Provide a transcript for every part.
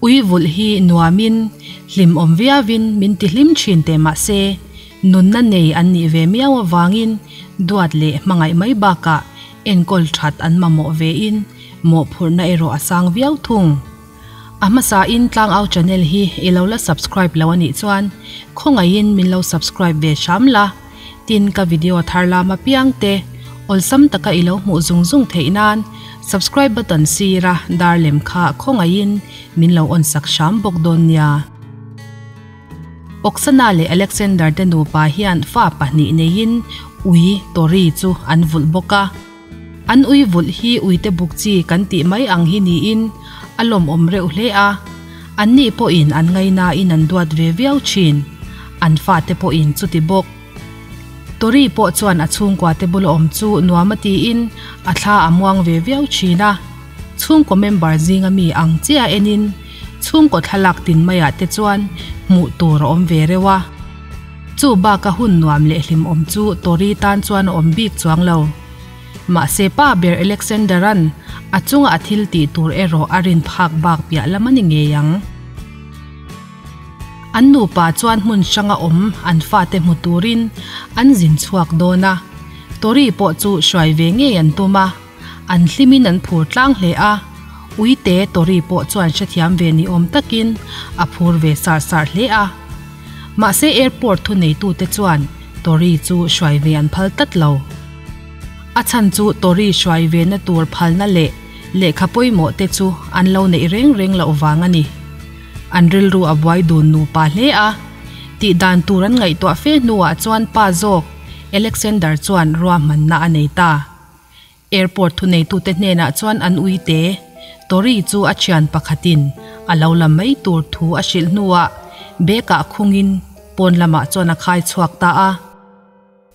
Ui vulh hi nuamin, hlimawm viauin min ti hlim thin teh mah se, nunna nei an nih ve miau avangin duat leh hmangaih mai bakah enkawl that an mamawh vein mawhphurhna erawh a sang viau thung. A hmasain Tlangau channel hi i lo la subscribe lo a nih chuan khawngaihin min lo subscribe ve hram la, tin ka video thar lam apiang te awlsam taka i lo hmuh zung zung theih nan subscribe button sira dar lem kha khawngaihin min lo on sak hram bawk dawn nia. Oksana leh Alexander te nupa hian fa pahnih neiin ui, Tori, chu an vulh bawk a. An ui vulh hi uite buk chi kan tih mai ang hi niin a lawmawm reuh hle a, anni pawhin an ngainain an duat ve viau thin, an fate pawhin chuti bawk. Tori pawh chuan a chhungkuate bula awm chu nuam a tiin a thla a muang ve viau thin a, chhungkaw member zinga mi ang chiah enin chhungkaw thlalak tin maiah te chuan hmuh tur a awm ve reuh a. Chu baka hun nuam leh hlimawm chu Tori tan chuan a awm bik chuang lo. Mahse pa ber Alexander-a'n a chunga a thil tih tur erawh a rin phak bak piah lam a ni ngei ang. An nupa chuan hmun hranga awm an fate hmu turin an zin chhuak dawn a, Tori pawh chu hruai ve ngei an tum a, an hlimin an phur tlang hle a, Uite Tori pawh chuan hrethiam ve ni awm takin a phur ve sar sar hle a. Mahse airport thuneitute chuan Tori chu hruai ve an phal tlat lo. A chhan chu Tori hruai ve na tur phalna leh lehkha pawimawh te chu an lo neih reng reng loh vang a ni. An rilru a buai dun nupa hle a, tih dan tur an ngaihtuah fe hnuah chuan pa zawk Alexander chuan ruahmanna a nei ta. Airport thuneitute hnenah chuan an uite, Tori chu a thian pakhatin a lo la mai tur thu a hrilh hnuah bag-ah khungin pawn lamah chuan a khai chhuak ta a.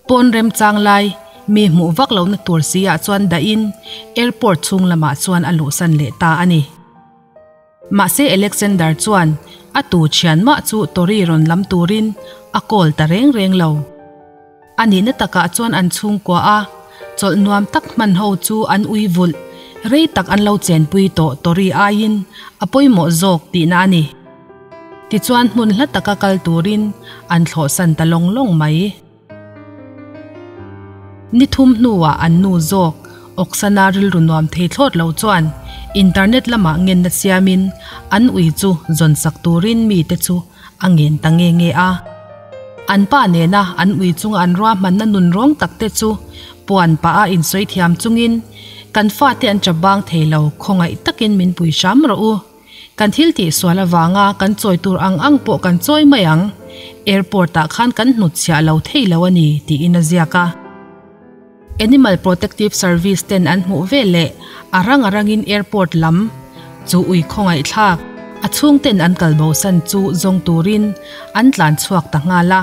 Pawn remchang lai, mi hmuh vak lohna tur si ah chuan dahin airport chhung lamah chuan a luhsan leh ta a ni. Mahse Alexander chuan a tu thian mah chu Tori rawn lam turin a call ta reng reng lo. A nihna takah chuan an chhungkua a, chawlh nuam tak hman ho chu an ui vulh, rei tak an lo chenpui tawh Tori aiin a pawimawh zawk tihna a ni. Tichuan hmun hla taka kal turin an thlawhsan ta lawng lawng mai. Ni thum hnuah an nu zawk Oksana rilru nuam thei thlawt lo chuan internet lamah ngenna siamin an ui chu zawn sak turin mite chu a ngen ta nge nge a. An pa nena an ui chunga an ruahmanna nun rawng tak te chu puan pah a insawi thiam chungin, Kan fate an chap bang thei lo, khawngaih takin min pui hram rawh u. Kan thil tih sual avanga kan chawi tur ang ang pawh kan chawi mai ang. Airport ah khan kan hnutchhiah lo thei lo a ni, tiin a ziak a. Animal Protective Service ten an hmuh vel leh a rang a rangin airport lam chu ui khawngaihthlak a chhungten an kal bosan chu zawng turin an tlan chhuak ta nghal a.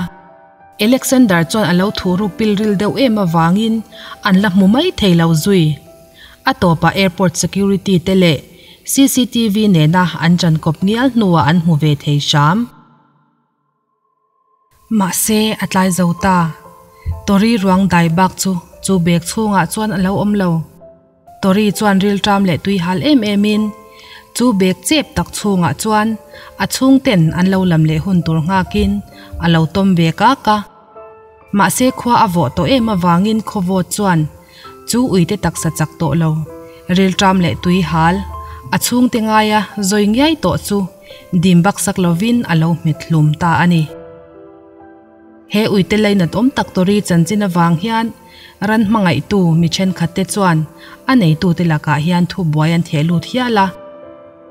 Alexander chuan a lo thu ruk pil ril deuh em avangin an la hmu mai thei lo zui. A tawpah airport security te leh cctv nena an chan kawp ngial hnuah an hmu ve thei hram. Mahse, a tlai zo ta. Tori ruang dai bak chu chu bag chhungah chuan a lo awm lo. Tori chuan rilṭam leh tui hal em emin chu bag chep tak chhungah chuan a chhungten an lo lam leh hun tur nghakin a lo tawm ve kak a. Mahse khua a vawh tawh em avangin khawvawt chuan chu uite taksa chak tawh lo, rilṭam leh tui hal, a chhungte ngaia zawi ngiai tawh chu dim baksak lovin a lo hmet hlum ta a ni. He uite lainat awm tak Tori chanchin avang hian ran hmangaihtu mi thenkhatte chuan a neitute lakah hian thubuai an theh lut hial a.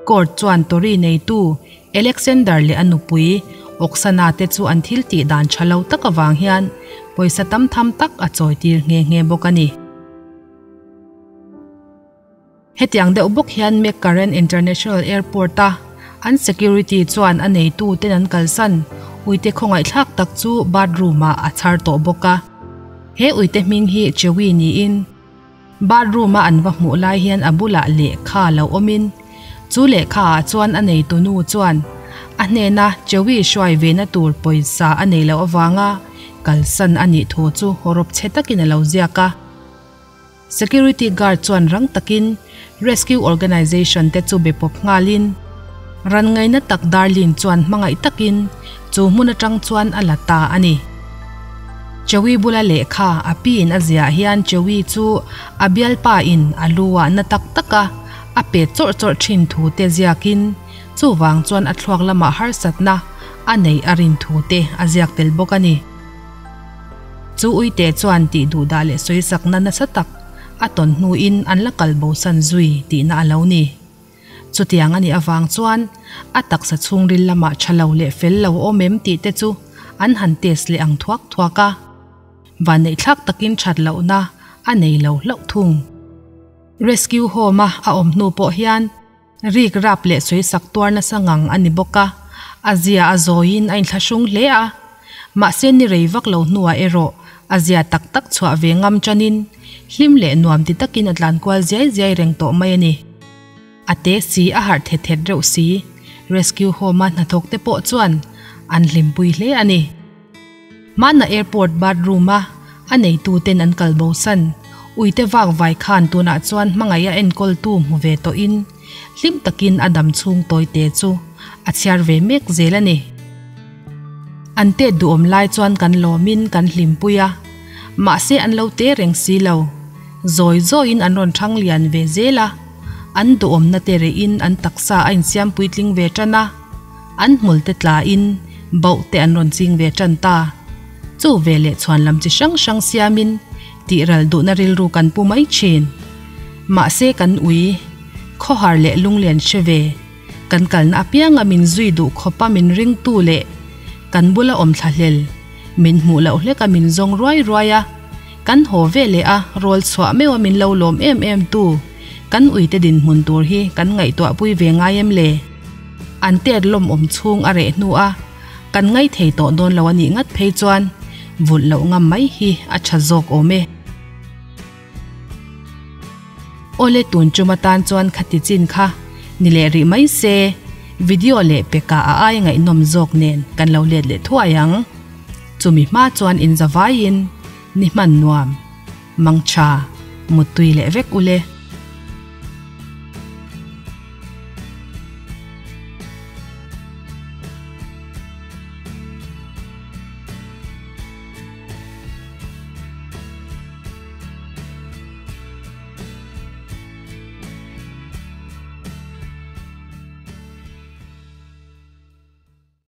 Court chuan Tori neitu Alexander leh a nupui Oksana te chu an thil tih dan tha lo tak avang hian pawisa tam tham tak a chawi tir nghe nghe bawk a ni. Hetiang deuh bawk hian McCarran International Airport a an security chuan a neitu ten an kalsan uite khawngaihthlak tak chu bathroom ah a chhar tawh bawk a. He uite hming hi Chewy niin Bathroom a an va hmuh lai hian a bulah lehkha lo awmin chu lehkha ah chuan a neitu nu chuan a hnena Chewy hruai ve na tur pawisa a nei loh avanga kalsan a nih thu chu rawp chhe takin a lo ziak a. Security guard chuan rang takin rescue organization te chu be pawp nghalin Ran ngaina tak Darlene chuan hmangaih takin chu hmun atang chuan a la ta a ni. Chewy bula lehkha a piin a ziah hian Chewy chu a bialpa in a lu ah na tak taka a pet chawrh chawrh thin thu te ziakin chuvang chuan a thluak lamah harsatna a neih a rin thu te a ziak tel bawk a ni. Chu uite chuan tih duhdah leh sawisakna nasa tak a tawn hnuin an la kal bosan zui tihna a lo ni. Chutiang a nih avang chuan a taksa chhungril lamah tha lo leh fel lo awm em tih te chu an han test leh ang thuak thuak a. Vanneihthlak takin that lohna a nei lo hlauh thung. Rescue Home a a awm hnu pawh hian rik rap leh sawisak tuar nasa ngang a ni bawk a, a zia a zawiin a inthlahrung hle a. Mahse ni rei vak lo hnuah erawh a zia tak tak chhuah ve ngam chanin hlim leh nuam ti takin a tlan kual ziai ziai reng tawh mai a ni. A te si a harh thet thet reuh si, Rescue Home-a hnathawk te pawh chuan an hlimpui hle a ni. Hmana airport bathroom-a a neituten an kal bosan uite vak vai khan tunah chuan hmangaih a enkawltu hmu ve tawhin hlim takin a dam chhung tawite chu a chhiar ve mek zel a ni. An tet duhawm lai chuan kan lawmin kan hlimpui a, mahse an lo te reng si lo. Zawi zawiin an rawn thang lian ve zel a, an duhawmna te rehin an taksa a insiam puitling ve tan a, an hmul te tlain bauh te an rawn ching ve tan ta. Chu veleh chhuan lam chi hrang hrang siamin tih ral duhna rilru kan pu mai thin. Mahse kan ui, khawhar leh lunglen hre ve. Kan kalna apianga min zui duh khawpa min ringtu leh kan bula awm thlahlel, min hmuh loh hleka min zawng ruai ruai a, kan haw ve leh a rawl chhuah meuha min lo lawm em em tu kan uite dinhmun tur hi kan ngaihtuahpui ve ngai em le? An tet lawmawm chhung a reh hnu a, kan ngaithei tawh dawn lo a nih ngat phei chuan vulh loh ngam mai hi a tha zawk awm e. Awle tun tum atan chuan khati chin kha ni leh rih mai se, video leh peka a ai ngaihnawm zawk nen kan lo let leh thuai ang. Chumi hma chuan inzavaiin ni hman nuam, mangtha, muttui leh vek ule.